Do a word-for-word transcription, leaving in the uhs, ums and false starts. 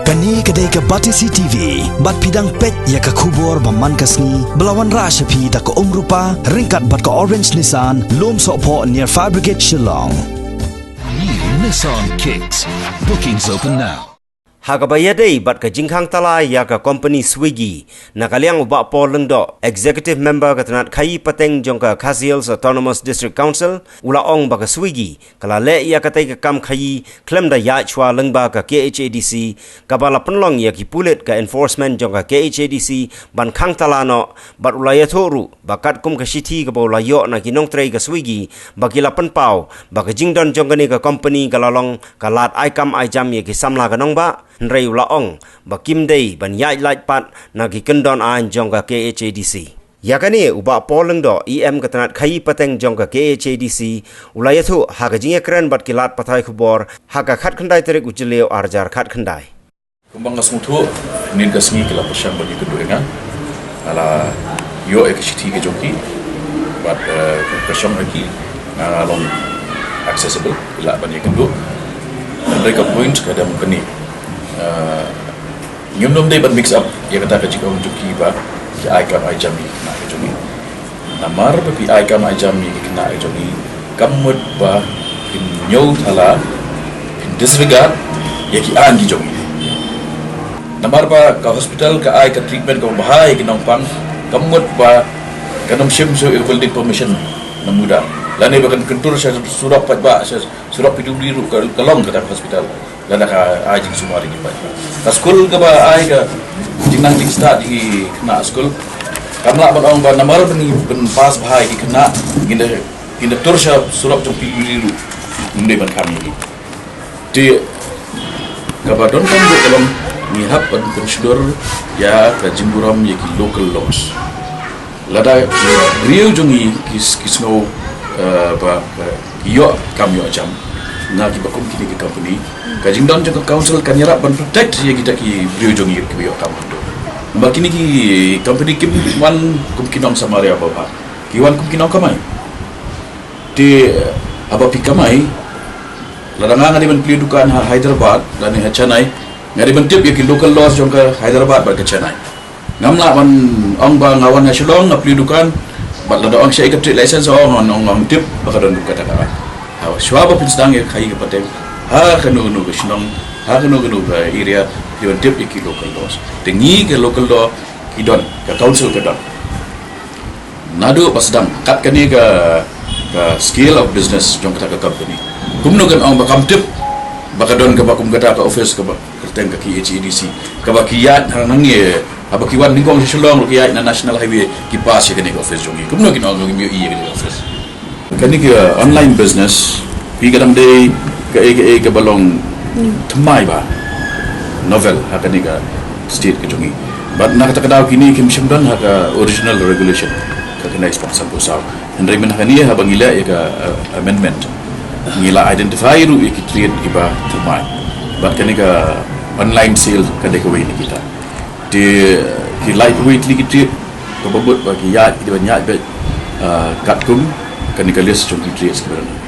Kane ka dei ka Batesi T V, bad phi dang peit ïa ka khubor ba man ka sngi, ba la wanrah sha phi da ka Umrupa, ryngkat bad ka Orange Nissan, Lumsohphoh near Fire Brigade Shillong. New Nissan Kicks. Bookings open now. Ha kaba ïadei bad ka jingkhang tala ïa ka company Swiggy, na ka liang u Bah Paul Lyngdoh, Executive Member ka tnat khaïi pateng jong ka Khasi Hills Autonomous District Council, u la ong ba ka Swiggy ka la leh ïa katei ka kam khaïi khlem da ïaid shuwa lyngba ka K H A D C, kaba la pynlong ïa ki pulit ka enforcement jong ka K H A D C ban khang tala noh, bad u la ïathuh ruh ba katkum ka shithi kaba u la ïoh na ki nongtrei ka Swiggy, ba ki la pynpaw ba ka jingdon jong kane ka company ka la long ka lad ai kam ai jam ïa ki samla ka nongbah, hynrei u la ong ba kim dei ban ïaid lait pat na ki kyndon aiñ jong ka K H A D C. Ïa kane u Bah Paul Lyngdoh, E M ka tnat khaïi pateng jong ka K H A D C, u la ïathuh ha ka jingïakren bad ki lad pathai khubor ha ka khatkhyndai tarik u Jylliew arhajar khatkhyndai. Kumba nga sngewthuh, mynnin ka sngi ki la pyrshang ban ïakynduh ïa nga. Nga la ïoh ïa ka shithi ka jong ki bad, eh, ka shong ha ki, nga long accessible, ki lah ban ïakynduh. Hynrei ka point ka dang kane. Eh, Ngim nym dei ban mix up ïa kata ka jingong jong ki ba ki ai kam ai jam ïa ki khynnah ki jong ngi. Namar ba phi ai kam ai jam ïa ki khynnah ki jong ngi, kam mut ba phin ñiew thala, phin disregard ïa ki aiñ ki jong ngi. Namar ba ka hospital ka ai ka treatment kaba bha ïa ki nongpang, kam mut ba kan nym shim shuh ïa ka building permission na mynta. Lane ba kan kyntur sha surok paidbah, sha surok P W D ruh ka, ka long kata ka hospital. Lada ka ai jingsumar ïa ki paidbah. Ka skul kaba ai ka jingnang jingstad ïa ki khynnah skul, kam lah ban ong ba namar ba ngi pynpass bha ïa ki khynnah, ngin da, ngin da tur sha surok jong P W D ruh, ngim dei ban khang ïa ki. Te kaba donkam ruh ka long, ngi hap ban pynshlur ïa ka jingburom ïa ki local laws. Lada ki briew jong ngi ki, ki sngew, eh, ba, ba ki ïoh kam ïoh jam na kiba kum kine ki company, ka jingdon jong ka council kan ïarap ban protect ïa kita ki briew jong ngi kiba ïoh kam kumto. Namar kine ki company kim wan kum ki nong Samaria babha, ki wan kum ki nongkamai. Te, eh, haba phi kamai, lada nga, nga dei ban plie dukan ha Hyderabad lane ha Chennai, nga dei ban tip ïa ki local laws jong ka Hyderabad bad ka Chennai. Ngam lah ban ong ba nga wan ha Shillong nga plie dukan, bad lada ong shaei ka trade license, ong, ong, ong, ong tip ba ka don kum kata ka. Ha, shuwa ba phin sdang ïa ka khaïi ka pateng ha kano kano ka shnong, ha kano kano ka area, phi dei ban tip ïa ki local laws. Te ngi ka local law ki don, ka council ka don. Naduh ba sdang kat kane ka, ka scale of business jong kata ka company, kumno kan ong ba kam tip ba ka don kaba kum kata ka office kaba kyrteng ka K H A D C, kaba ki ïaid hangne, haba ki wan nyngkong sha Shillong ruh ki ïaid na National Highway, ki pass ïa kane ka office jong ngi. Kumno kin ong ba kim ïohi ïa kane ka office? Kane ka online business, phi, ka dang dei kaei kaei kaba long thymmai bha, novel ha kane ka state ka jong ngi. Bad na kata ka daw kine kim shym don ha ka original regulation, ka khyndai spah sanphew saw. Hynrei mynta kane haba ngi leh ïa ka, uh, amendment, ngi la identify ruh ïa ki trade kiba thymmai. Bad kane ka online sale ka dei kawei na kita. Te ki lai kawei tylli ki trade kaba mut ba ki ïaid, ki dei ban ïaid beit, uh, katkum kane ka list jong ki trades kiba don.